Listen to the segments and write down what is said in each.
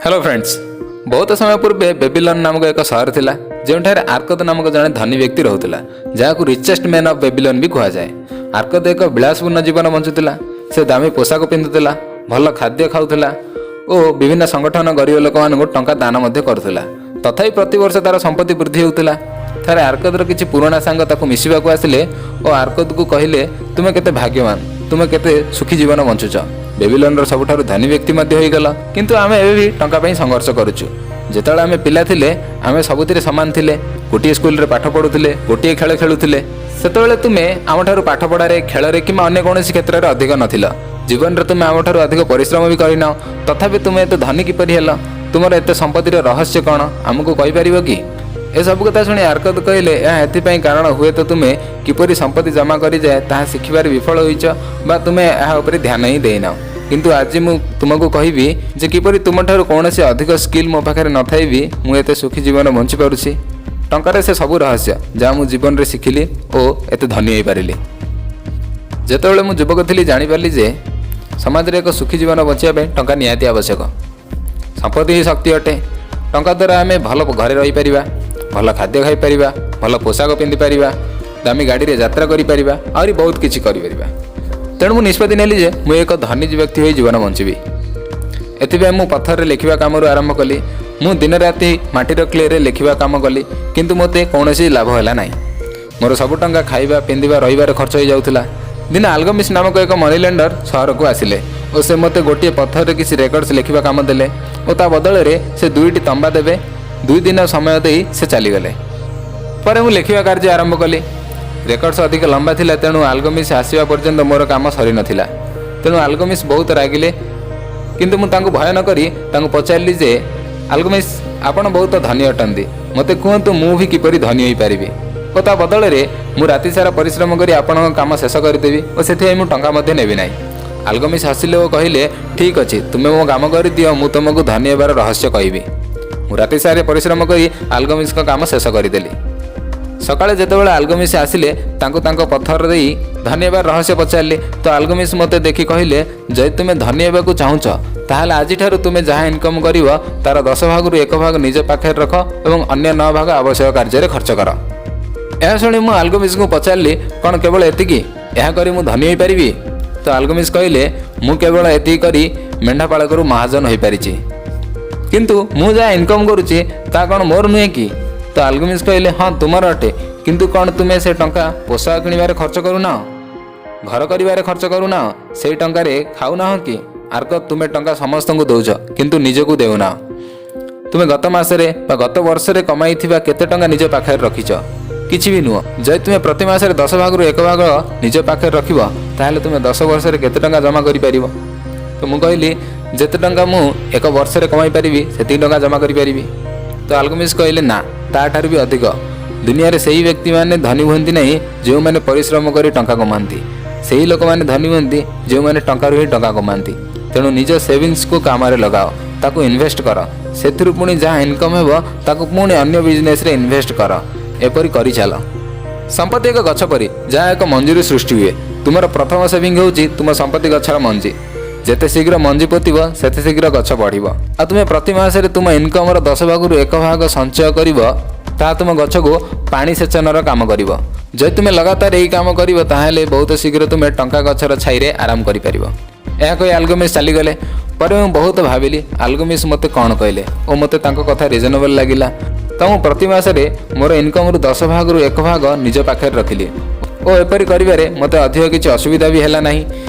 Hello friends, ବହୁତ ସମୟ ପୂର୍ବେ ବେବିଲନ୍ ନାମକ ଏକ ସହର ଥିଲା, ଯେଉଁଠାରେ ଆର୍କଦ ନାମକ ଜଣେ ଧନୀ ବ୍ୟକ୍ତି ରହୁଥିଲା, ଯାହାକୁ ରିଚେଷ୍ଟ ମ୍ୟାନ୍ ଅଫ୍ ବେବିଲନ୍ ବି କୁହାଯାଏ। ଆର୍କଦ ଏକ ବିଳାସପୂର୍ଣ୍ଣ ଜୀବନ ବଞ୍ଚୁଥିଲା। ସେ ଦାମୀ ପୋଷାକ ପିନ୍ଧୁଥିଲା, ଭଲ ଖାଦ୍ୟ ଖାଉଥିଲା ଓ ବିଭିନ୍ନ ସଂଗଠନ, ଗରିବ ଲୋକମାନଙ୍କୁ ଟଙ୍କା ଦାନ ମଧ୍ୟ କରୁଥିଲା। ତଥାପି ପ୍ରତିବର୍ଷ ତାର ସମ୍ପତ୍ତି ବୃଦ୍ଧି ହେଉଥିଲା। ଥରେ ଆର୍କଦର କିଛି ପୁରୁଣା ସାଙ୍ଗ ତାକୁ ମିଶିବାକୁ ଆସିଲେ ଓ ଆର୍କଦକୁ କହିଲେ, "ତୁମେ କେତେ ଭାଗ୍ୟବାନ, ତୁମେ କେତେ ସୁଖୀ ଜୀବନ ବଞ୍ଚୁଛ। ବେବିଲନର ସବୁଠାରୁ ଧନୀ ବ୍ୟକ୍ତି ମଧ୍ୟ ହୋଇଗଲ। କିନ୍ତୁ ଆମେ ଏବେ ବି ଟଙ୍କା ପାଇଁ ସଂଘର୍ଷ କରୁଛୁ। ଯେତେବେଳେ ଆମେ ପିଲା ଥିଲେ, ଆମେ ସବୁଥିରେ ସମାନ ଥିଲେ। ଗୋଟିଏ ସ୍କୁଲରେ ପାଠ ପଢ଼ୁଥିଲେ, ଗୋଟିଏ ଖେଳ ଖେଳୁଥିଲେ। ସେତେବେଳେ ତୁମେ ଆମଠାରୁ ପାଠପଢ଼ାରେ, ଖେଳରେ କିମ୍ବା ଅନ୍ୟ କୌଣସି କ୍ଷେତ୍ରରେ ଅଧିକ ନଥିଲ। ଜୀବନରେ ତୁମେ ଆମଠାରୁ ଅଧିକ ପରିଶ୍ରମ ବି କରିନାଅ। ତଥାପି ତୁମେ ଏତେ ଧନୀ କିପରି ହେଲ? ତୁମର ଏତେ ସମ୍ପତ୍ତିର ରହସ୍ୟ କ'ଣ, ଆମକୁ କହିପାରିବ କି?" ଏସବୁ କଥା ଶୁଣି ଆର୍କଦ କହିଲେ, "ଏହା ଏଥିପାଇଁ କାରଣ ହୁଏତ ତୁମେ କିପରି ସମ୍ପତ୍ତି ଜମା କରିଯାଏ ତାହା ଶିଖିବାରେ ବିଫଳ ହୋଇଛ ବା ତୁମେ ଏହା ଉପରେ ଧ୍ୟାନ ହିଁ ଦେଇନାଅ। କିନ୍ତୁ ଆଜି ମୁଁ ତୁମକୁ କହିବି ଯେ କିପରି ତୁମଠାରୁ କୌଣସି ଅଧିକ ସ୍କିଲ୍ ମୋ ପାଖରେ ନଥାଇ ବି ମୁଁ ଏତେ ସୁଖୀ ଜୀବନ ବଞ୍ଚିପାରୁଛି। ଟଙ୍କାରେ ସେ ସବୁ ରହସ୍ୟ ଯାହା ମୁଁ ଜୀବନରେ ଶିଖିଲି ଓ ଏତେ ଧନୀ ହୋଇପାରିଲି। ଯେତେବେଳେ ମୁଁ ଯୁବକ ଥିଲି, ଜାଣିପାରିଲି ଯେ ସମାଜରେ ଏକ ସୁଖୀ ଜୀବନ ବଞ୍ଚିବା ପାଇଁ ଟଙ୍କା ନିହାତି ଆବଶ୍ୟକ। ସମ୍ପତ୍ତି ହିଁ ଶକ୍ତି ଅଟେ। ଟଙ୍କା ଦ୍ୱାରା ଆମେ ଭଲ ଘରେ ରହିପାରିବା, ଭଲ ଖାଦ୍ୟ ଖାଇପାରିବା, ଭଲ ପୋଷାକ ପିନ୍ଧିପାରିବା, ଦାମୀ ଗାଡ଼ିରେ ଯାତ୍ରା କରିପାରିବା, ଆହୁରି ବହୁତ କିଛି କରିପାରିବା। ତେଣୁ ମୁଁ ନିଷ୍ପତ୍ତି ନେଲି ଯେ ମୁଁ ଏକ ଧନୀ ବ୍ୟକ୍ତି ହୋଇ ଜୀବନ ବଞ୍ଚିବି। ଏଥିପାଇଁ ମୁଁ ପଥରରେ ଲେଖିବା କାମରୁ ଆରମ୍ଭ କଲି। ମୁଁ ଦିନ ରାତି ମାଟିର କ୍ଲେରେ ଲେଖିବା କାମ କଲି, କିନ୍ତୁ ମୋତେ କୌଣସି ଲାଭ ହେଲା ନାହିଁ। ମୋର ସବୁ ଟଙ୍କା ଖାଇବା, ପିନ୍ଧିବା, ରହିବାରେ ଖର୍ଚ୍ଚ ହୋଇଯାଉଥିଲା। ଦିନେ ଆଲଗମିସ୍ ନାମକ ଏକ ମନି ଲେଣ୍ଡର ସହରକୁ ଆସିଲେ ଓ ସେ ମୋତେ ଗୋଟିଏ ପଥରରେ କିଛି ରେକର୍ଡସ୍ ଲେଖିବା କାମ ଦେଲେ ଓ ତା ବଦଳରେ ସେ ଦୁଇଟି ତମ୍ବା ଦେବେ। 2 ଦିନ ସମୟ ଦେଇ ସେ ଚାଲିଗଲେ। ପରେ ମୁଁ ଲେଖିବା କାର୍ଯ୍ୟ ଆରମ୍ଭ କଲି। ରେକର୍ଡସ୍ ଅଧିକ ଲମ୍ବା ଥିଲା, ତେଣୁ ଆଲଗମିସ୍ ଆସିବା ପର୍ଯ୍ୟନ୍ତ ମୋର କାମ ସରିନଥିଲା। ତେଣୁ ଆଲଗମିସ୍ ବହୁତ ରାଗିଲେ। କିନ୍ତୁ ମୁଁ ତାଙ୍କୁ ଭୟ ନ କରି ତାଙ୍କୁ ପଚାରିଲି ଯେ, 'ଆଲଗମିସ୍, ଆପଣ ବହୁତ ଧନୀ ଅଟନ୍ତି। ମୋତେ କୁହନ୍ତୁ, ମୁଁ ବି କିପରି ଧନୀ ହୋଇପାରିବି ଓ ତା ବଦଳରେ ମୁଁ ରାତି ସାରା ପରିଶ୍ରମ କରି ଆପଣଙ୍କ କାମ ଶେଷ କରିଦେବି ଓ ସେଥିପାଇଁ ମୁଁ ଟଙ୍କା ମଧ୍ୟ ନେବି ନାହିଁ।' ଆଲଗମିସ୍ ହସିଲେ ଓ କହିଲେ, 'ଠିକ୍ ଅଛି, ତୁମେ ମୋ କାମ କରିଦିଅ, ମୁଁ ତୁମକୁ ଧନୀ ହେବାର ରହସ୍ୟ କହିବି।' ମୁଁ ରାତି ସାରା ପରିଶ୍ରମ କରି ଆଲଗମିସ୍ଙ୍କ କାମ ଶେଷ କରିଦେଲି। ସକାଳେ ଯେତେବେଳେ ଆଲଗମିସ୍ ଆସିଲେ, ତାଙ୍କୁ ତାଙ୍କ ପଥର ଦେଇ ଧନୀ ହେବାର ରହସ୍ୟ ପଚାରିଲି। ତ ଆଲଗମିସ୍ ମୋତେ ଦେଖି କହିଲେ, 'ଯଦି ତୁମେ ଧନୀ ହେବାକୁ ଚାହୁଁଛ, ତାହେଲେ ଆଜିଠାରୁ ତୁମେ ଯାହା ଇନକମ୍ କରିବ, ତାର 10 ଭାଗରୁ 1 ଭାଗ ନିଜ ପାଖରେ ରଖ ଏବଂ ଅନ୍ୟ 9 ଭାଗ ଆବଶ୍ୟକ କାର୍ଯ୍ୟରେ ଖର୍ଚ୍ଚ କର।' ଏହା ଶୁଣି ମୁଁ ଆଲଗମିସ୍ଙ୍କୁ ପଚାରିଲି, 'କ'ଣ କେବଳ ଏତିକି? ଏହା କରି ମୁଁ ଧନୀ ହୋଇପାରିବି?' ତ ଆଲଗମିସ୍ କହିଲେ, 'ମୁଁ କେବଳ ଏତିକି କରି ମେଣ୍ଢାପାଳକରୁ ମହାଜନ ହୋଇପାରିଛି। କିନ୍ତୁ ମୁଁ ଯାହା ଇନକମ୍ କରୁଛି, ତାହା କ'ଣ ମୋର ନୁହେଁ କି?' ତ ଆଲଗମିସ୍ କହିଲେ, 'ହଁ, ତୁମର ଅଟେ। କିନ୍ତୁ କ'ଣ ତୁମେ ସେ ଟଙ୍କା ପୋଷାକ କିଣିବାରେ ଖର୍ଚ୍ଚ କରୁନାହ? ଘର କରିବାରେ ଖର୍ଚ୍ଚ କରୁନାହ? ସେଇ ଟଙ୍କାରେ ଖାଉନାହ କି? ଆର୍କ, ତୁମେ ଟଙ୍କା ସମସ୍ତଙ୍କୁ ଦେଉଛ, କିନ୍ତୁ ନିଜକୁ ଦେଉନାହ। ତୁମେ ଗତ ମାସରେ ବା ଗତ ବର୍ଷରେ କମାଇଥିବା କେତେ ଟଙ୍କା ନିଜ ପାଖରେ ରଖିଛ? କିଛି ବି ନୁହଁ। ଯଦି ତୁମେ ପ୍ରତି ମାସରେ 10 ଭାଗରୁ 1 ଭାଗ ନିଜ ପାଖରେ ରଖିବ, ତାହେଲେ ତୁମେ 10 ବର୍ଷରେ କେତେ ଟଙ୍କା ଜମା କରିପାରିବ?' ତ ମୁଁ କହିଲି, 'ଯେତେ ଟଙ୍କା ମୁଁ ଏକ ବର୍ଷରେ କମାଇ ପାରିବି, ସେତିକି ଟଙ୍କା ଜମା କରିପାରିବି।' ତ ଆଲଗମିସ୍ କହିଲେ, 'ନା, ତାଠାରୁ ବି ଅଧିକ। ଦୁନିଆରେ ସେହି ବ୍ୟକ୍ତିମାନେ ଧନୀ ହୁଅନ୍ତି ନାହିଁ ଯେଉଁମାନେ ପରିଶ୍ରମ କରି ଟଙ୍କା କମାନ୍ତି। ସେହି ଲୋକମାନେ ଧନୀ ହୁଅନ୍ତି ଯେଉଁମାନେ ଟଙ୍କାରୁ ହିଁ ଟଙ୍କା କମାନ୍ତି। ତେଣୁ ନିଜ ସେଭିଙ୍ଗସକୁ କାମରେ ଲଗାଅ, ତାକୁ ଇନଭେଷ୍ଟ କର। ସେଥିରୁ ପୁଣି ଯାହା ଇନକମ୍ ହେବ, ତାକୁ ପୁଣି ଅନ୍ୟ ବିଜନେସରେ ଇନଭେଷ୍ଟ କର। ଏପରି କରିଚାଲ। ସମ୍ପତ୍ତି ଏକ ଗଛ ପରି, ଯାହା ଏକ ମଞ୍ଜିରୁ ସୃଷ୍ଟି ହୁଏ। ତୁମର ପ୍ରଥମ ସେଭିଙ୍ଗ ହେଉଛି ତୁମ ସମ୍ପତ୍ତି ଗଛର ମଞ୍ଜି। ଯେତେ ଶୀଘ୍ର ମଞ୍ଜି ପୋତିବ, ସେତେ ଶୀଘ୍ର ଗଛ ବଢ଼ିବ। ଆଉ ତୁମେ ପ୍ରତି ମାସରେ ତୁମ ଇନକମ୍ର 10 ଭାଗରୁ 1 ଭାଗ ସଞ୍ଚୟ କରିବ, ତାହା ତୁମ ଗଛକୁ ପାଣି ସେଚନର କାମ କରିବ। ଯଦି ତୁମେ ଲଗାତାର ଏହି କାମ କରିବ, ତାହେଲେ ବହୁତ ଶୀଘ୍ର ତୁମେ ଟଙ୍କା ଗଛର ଛାଇରେ ଆରାମ କରିପାରିବ।' ଏହା କହି ଆଲଗମିସ୍ ଚାଲିଗଲେ। ପରେ ମୁଁ ବହୁତ ଭାବିଲି, ଆଲଗମିସ୍ ମୋତେ କ'ଣ କହିଲେ ଓ ମୋତେ ତାଙ୍କ କଥା ରିଜନେବଲ୍ ଲାଗିଲା। ତ ମୁଁ ପ୍ରତି ମାସରେ ମୋର ଇନକମ୍ରୁ 10 ଭାଗରୁ 1 ଭାଗ ନିଜ ପାଖରେ ରଖିଲି ଓ ଏପରି କରିବାରେ ମୋତେ ଅଧିକ କିଛି ଅସୁବିଧା ବି ହେଲା ନାହିଁ।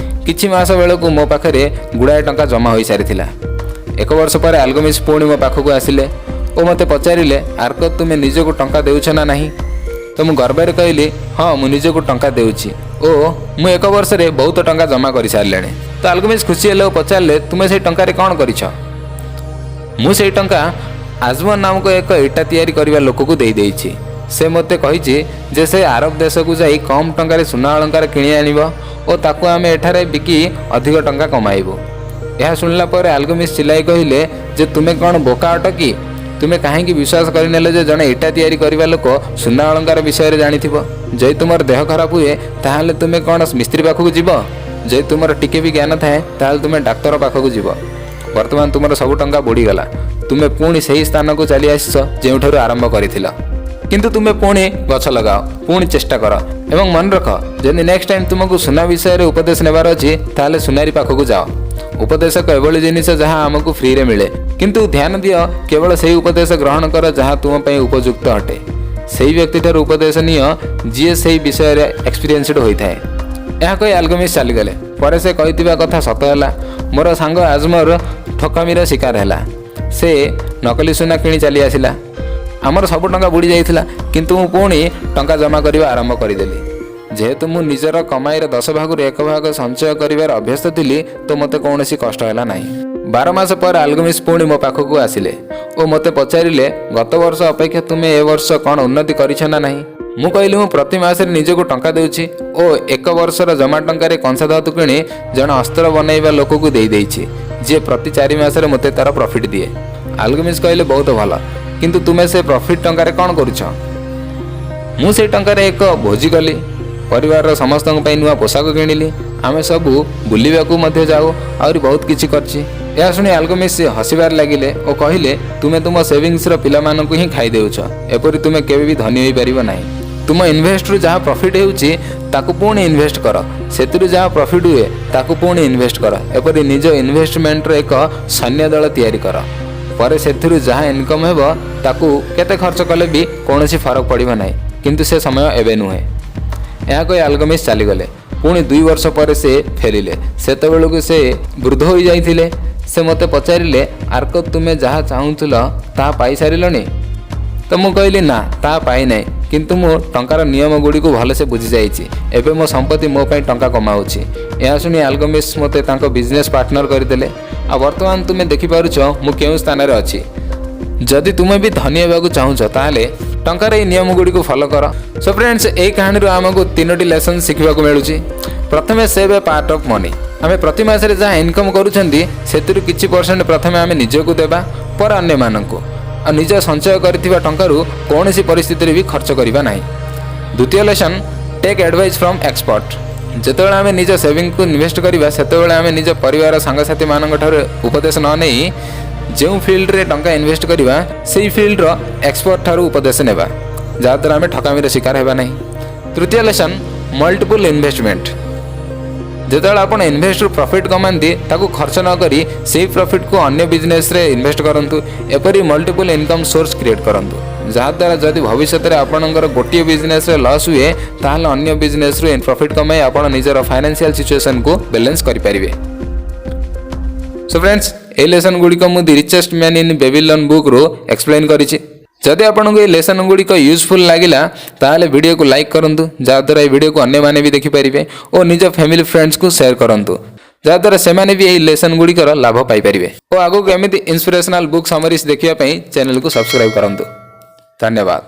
କିଛି ମାସ ବେଳକୁ ମୋ ପାଖରେ ଗୁଡ଼ାଏ ଟଙ୍କା ଜମା ହୋଇସାରିଥିଲା। ଏକ ବର୍ଷ ପରେ ଆଲଗମିସ୍ ପୁଣି ମୋ ପାଖକୁ ଆସିଲେ ଓ ମୋତେ ପଚାରିଲେ, 'ଆର୍କ, ତୁମେ ନିଜକୁ ଟଙ୍କା ଦେଉଛ ନା ନାହିଁ?' ତ ମୁଁ ଗର୍ବରେ କହିଲି, 'ହଁ, ମୁଁ ନିଜକୁ ଟଙ୍କା ଦେଉଛି ଓ ମୁଁ ଏକ ବର୍ଷରେ ବହୁତ ଟଙ୍କା ଜମା କରିସାରିଲିଣି।' ତ ଆଲଗମିସ୍ ଖୁସି ହେଲେ ଓ ପଚାରିଲେ, 'ତୁମେ ସେଇ ଟଙ୍କାରେ କ'ଣ କରିଛ?' 'ମୁଁ ସେଇ ଟଙ୍କା ଆଜମନ ନାମକ ଏକ ଇଟା ତିଆରି କରିବା ଲୋକକୁ ଦେଇଦେଇଛି। ସେ ମୋତେ କହିଛି ଯେ ସେ ଆରବ ଦେଶକୁ ଯାଇ କମ୍ ଟଙ୍କାରେ ସୁନା ଅଳଙ୍କାର କିଣି ଆଣିବ ଓ ତାକୁ ଆମେ ଏଠାରେ ବିକି ଅଧିକ ଟଙ୍କା କମାଇବୁ।' ଏହା ଶୁଣିଲା ପରେ ଆଲଗମିସ୍ ଚିଲାଇ କହିଲେ ଯେ, 'ତୁମେ କ'ଣ ବୋକା ଅଟ କି? ତୁମେ କାହିଁକି ବିଶ୍ୱାସ କରିନେଲ ଯେ ଜଣେ ଇଟା ତିଆରି କରିବା ଲୋକ ସୁନା ଅଳଙ୍କାର ବିଷୟରେ ଜାଣିଥିବ? ଯଦି ତୁମର ଦେହ ଖରାପ ହୁଏ, ତାହେଲେ ତୁମେ କ'ଣ ମିସ୍ତ୍ରୀ ପାଖକୁ ଯିବ? ଯଦି ତୁମର ଟିକେ ବି ଜ୍ଞାନ ଥାଏ, ତାହେଲେ ତୁମେ ଡାକ୍ତର ପାଖକୁ ଯିବ। ବର୍ତ୍ତମାନ ତୁମର ସବୁ ଟଙ୍କା ବୁଡ଼ିଗଲା। ତୁମେ ପୁଣି ସେହି ସ୍ଥାନକୁ ଚାଲି ଆସିଛ ଯେଉଁଠାରୁ ଆରମ୍ଭ କରିଥିଲ। କିନ୍ତୁ ତୁମେ ପୁଣି ଗଛ ଲଗାଅ, ପୁଣି ଚେଷ୍ଟା କର ଏବଂ ମନେ ରଖ, ଯଦି ନେକ୍ସଟ ଟାଇମ୍ ତୁମକୁ ସୁନା ବିଷୟରେ ଉପଦେଶ ନେବାର ଅଛି, ତାହେଲେ ସୁନାରୀ ପାଖକୁ ଯାଅ। ଉପଦେଶ ଏକ ଏଭଳି ଜିନିଷ ଯାହା ଆମକୁ ଫ୍ରିରେ ମିଳେ। କିନ୍ତୁ ଧ୍ୟାନ ଦିଅ, କେବଳ ସେହି ଉପଦେଶ ଗ୍ରହଣ କର ଯାହା ତୁମ ପାଇଁ ଉପଯୁକ୍ତ ଅଟେ। ସେହି ବ୍ୟକ୍ତିଠାରୁ ଉପଦେଶ ନିଅ ଯିଏ ସେହି ବିଷୟରେ ଏକ୍ସପିରିଏନ୍ସଡ୍ ହୋଇଥାଏ। ଏହା କହି ଆଲଗମିସ୍ ଚାଲିଗଲେ। ପରେ ସେ କହିଥିବା କଥା ସତ ହେଲା। ମୋର ସାଙ୍ଗ ଆଜମର ଠକାମିର ଶିକାର ହେଲା। ସେ ନକଲି ସୁନା କିଣି ଚାଲି ଆସିଲା। ଆମର ସବୁ ଟଙ୍କା ବୁଡ଼ି ଯାଇଥିଲା, କିନ୍ତୁ ମୁଁ ପୁଣି ଟଙ୍କା ଜମା କରିବା ଆରମ୍ଭ କରିଦେଲି। ଯେହେତୁ ମୁଁ ନିଜର କମାଇର 10 ଭାଗରୁ ଏକ ଭାଗ ସଞ୍ଚୟ କରିବାର ଅଭ୍ୟସ୍ତ ଥିଲି, ତ ମୋତେ କୌଣସି କଷ୍ଟ ହେଲା ନାହିଁ। 12 ମାସ ପରେ ଆଲଗମିସ୍ ପୁଣି ମୋ ପାଖକୁ ଆସିଲେ ଓ ମୋତେ ପଚାରିଲେ, "ଗତ ବର୍ଷ ଅପେକ୍ଷା ତୁମେ ଏ ବର୍ଷ କ'ଣ ଉନ୍ନତି କରିଛ ନା ନାହିଁ?" ମୁଁ କହିଲି, "ମୁଁ ପ୍ରତି ମାସରେ ନିଜକୁ ଟଙ୍କା ଦେଉଛି ଓ ଏକ ବର୍ଷର ଜମା ଟଙ୍କାରେ କଂସା ଧାତୁ କିଣି ଜଣେ ଅସ୍ତ୍ର ବନାଇବା ଲୋକକୁ ଦେଇଦେଇଛି, ଯିଏ ପ୍ରତି 4 ମାସରେ ମୋତେ ତା'ର ପ୍ରଫିଟ୍ ଦିଏ।" ଆଲଗମିସ୍ କହିଲେ, "ବହୁତ ଭଲ। କିନ୍ତୁ ତୁମେ ସେ ପ୍ରଫିଟ୍ ଟଙ୍କାରେ କ'ଣ କରୁଛ?" "ମୁଁ ସେଇ ଟଙ୍କାରେ ଏକ ଭୋଜି କଲି, ପରିବାରର ସମସ୍ତଙ୍କ ପାଇଁ ନୂଆ ପୋଷାକ କିଣିଲି, ଆମେ ସବୁ ବୁଲିବାକୁ ମଧ୍ୟ ଯାଉ, ଆହୁରି ବହୁତ କିଛି କରିଛି।" ଏହା ଶୁଣି ଆଲଗମିସ୍ ହସିବାରେ ଲାଗିଲେ ଓ କହିଲେ, "ତୁମେ ତୁମ ସେଭିଙ୍ଗସର ପିଲାମାନଙ୍କୁ ହିଁ ଖାଇଦେଉଛ। ଏପରି ତୁମେ କେବେ ବି ଧନୀ ହୋଇପାରିବ ନାହିଁ। ତୁମ ଇନଭେଷ୍ଟରୁ ଯାହା ପ୍ରଫିଟ୍ ହେଉଛି, ତାକୁ ପୁଣି ଇନଭେଷ୍ଟ କର। ସେଥିରୁ ଯାହା ପ୍ରଫିଟ୍ ହୁଏ, ତାକୁ ପୁଣି ଇନଭେଷ୍ଟ କର। ଏପରି ନିଜ ଇନଭେଷ୍ଟମେଣ୍ଟର ଏକ ସୈନ୍ୟ ଦଳ ତିଆରି କର। ପରେ ସେଥିରୁ ଯାହା ଇନକମ୍ ହେବ, ତାକୁ କେତେ ଖର୍ଚ୍ଚ କଲେ ବି କୌଣସି ଫରକ ପଡ଼ିବ ନାହିଁ। କିନ୍ତୁ ସେ ସମୟ ଏବେ ନୁହେଁ।" ଏହା କହି ଆଲଗମିସ୍ ଚାଲିଗଲେ। ପୁଣି 2 ବର୍ଷ ପରେ ସେ ଫେରିଲେ। ସେତେବେଳକୁ ସେ ବୃଦ୍ଧ ହୋଇଯାଇଥିଲେ। ସେ ମୋତେ ପଚାରିଲେ, "ଆର୍କ, ତୁମେ ଯାହା ଚାହୁଁଥିଲ ତାହା ପାଇସାରିଲଣି?" ତ ମୁଁ କହିଲି, "ନା, ତାହା ପାଇନାହିଁ। କିନ୍ତୁ ମୁଁ ଟଙ୍କାର ନିୟମ ଗୁଡ଼ିକୁ ଭଲସେ ବୁଝିଯାଇଛି। ଏବେ ମୋ ସମ୍ପତ୍ତି ମୋ ପାଇଁ ଟଙ୍କା କମାଉଛି।" ଏହା ଶୁଣି ଆଲଗମିସ୍ ମୋତେ ତାଙ୍କ ବିଜନେସ୍ ପାର୍ଟନର କରିଦେଲେ। ଆଉ ବର୍ତ୍ତମାନ ତୁମେ ଦେଖିପାରୁଛ ମୁଁ କେଉଁ ସ୍ଥାନରେ ଅଛି। ଯଦି ତୁମେ ବି ଧନୀ ହେବାକୁ ଚାହୁଁଛ, ତାହେଲେ ଟଙ୍କାର ଏହି ନିୟମ ଗୁଡ଼ିକୁ ଫଲୋ କର। ସୋ ଫ୍ରେଣ୍ଡସ୍, ଏହି କାହାଣୀରୁ ଆମକୁ ତିନୋଟି ଲେସନ୍ ଶିଖିବାକୁ ମିଳୁଛି। ପ୍ରଥମେ, save a part of money. ଆମେ ପ୍ରତି ମାସରେ ଯାହା ଇନକମ୍ କରୁଛନ୍ତି, ସେଥିରୁ କିଛି ପରସେଣ୍ଟ ପ୍ରଥମେ ଆମେ ନିଜକୁ ଦେବା, ପରେ ଅନ୍ୟମାନଙ୍କୁ। ଆଉ ନିଜ ସଞ୍ଚୟ କରିଥିବା ଟଙ୍କାରୁ କୌଣସି ପରିସ୍ଥିତିରେ ବି ଖର୍ଚ୍ଚ କରିବା ନାହିଁ। ଦ୍ୱିତୀୟ lesson, take advice from expert. ଯେତେବେଳେ ଆମେ ନିଜ ସେଭିଙ୍ଗକୁ ଇନଭେଷ୍ଟ କରିବା, ସେତେବେଳେ ଆମେ ନିଜ ପରିବାର, ସାଙ୍ଗସାଥିମାନଙ୍କ ଠାରୁ ଉପଦେଶ ନ ନେଇ ଯେଉଁ ଫିଲ୍ଡରେ ଟଙ୍କା ଇନଭେଷ୍ଟ କରିବା, ସେଇ ଫିଲ୍ଡର ଏକ୍ସପର୍ଟ ଠାରୁ ଉପଦେଶ ନେବା, ଯାହାଦ୍ୱାରା ଆମେ ଠକାମିର ଶିକାର ହେବା ନାହିଁ। ତୃତୀୟ ଲେସନ୍, ମଲ୍ଟିପୁଲ୍ ଇନଭେଷ୍ଟମେଣ୍ଟ। ଯେତେବେଳେ ଆପଣ ଇନଭେଷ୍ଟରୁ ପ୍ରଫିଟ୍ କମାନ୍ତି, ତାକୁ ଖର୍ଚ୍ଚ ନ କରି ସେଇ ପ୍ରଫିଟ୍କୁ ଅନ୍ୟ ବିଜନେସ୍ରେ ଇନଭେଷ୍ଟ କରନ୍ତୁ। ଏପରି ମଲ୍ଟିପୁଲ୍ ଇନକମ୍ ସୋର୍ସ କ୍ରିଏଟ୍ କରନ୍ତୁ, ଯାହାଦ୍ୱାରା ଯଦି ଭବିଷ୍ୟତରେ ଆପଣଙ୍କର ଗୋଟିଏ ବିଜନେସ୍ରେ ଲସ୍ ହୁଏ, ତାହେଲେ ଅନ୍ୟ ବିଜନେସ୍ରୁ ପ୍ରଫିଟ୍ କମାଇ ଆପଣ ନିଜର ଫାଇନାନ୍ସିଆଲ୍ ସିଚୁଏସନ୍କୁ ବାଲାନ୍ସ କରିପାରିବେ। ସୋ ଫ୍ରେଣ୍ଡସ୍, ଏହି ଲେସନ୍ ଗୁଡ଼ିକ ମୁଁ The Richest Man in Babylon ବୁକ୍ରୁ explain କରିଛି। ଯଦି ଆପଣଙ୍କୁ ଏହି ଲେସନ୍ ଗୁଡ଼ିକ ୟୁଜଫୁଲ୍ ଲାଗିଲା, ତାହେଲେ ଭିଡ଼ିଓକୁ ଲାଇକ୍ କରନ୍ତୁ, ଯାହାଦ୍ୱାରା ଏହି ଭିଡ଼ିଓକୁ ଅନ୍ୟମାନେ ବି ଦେଖିପାରିବେ ଓ ନିଜ ଫ୍ୟାମିଲି, ଫ୍ରେଣ୍ଡସ୍କୁ ସେୟାର କରନ୍ତୁ, ଯାହାଦ୍ୱାରା ସେମାନେ ବି ଏହି ଲେସନ୍ ଗୁଡ଼ିକର ଲାଭ ପାଇପାରିବେ। ଓ ଆଗକୁ ଏମିତି ଇନ୍ସପିରେସନାଲ୍ ବୁକ୍ ସମରିସ୍ ଦେଖିବା ପାଇଁ ଚ୍ୟାନେଲକୁ ସବସ୍କ୍ରାଇବ୍ କରନ୍ତୁ। ଧନ୍ୟବାଦ।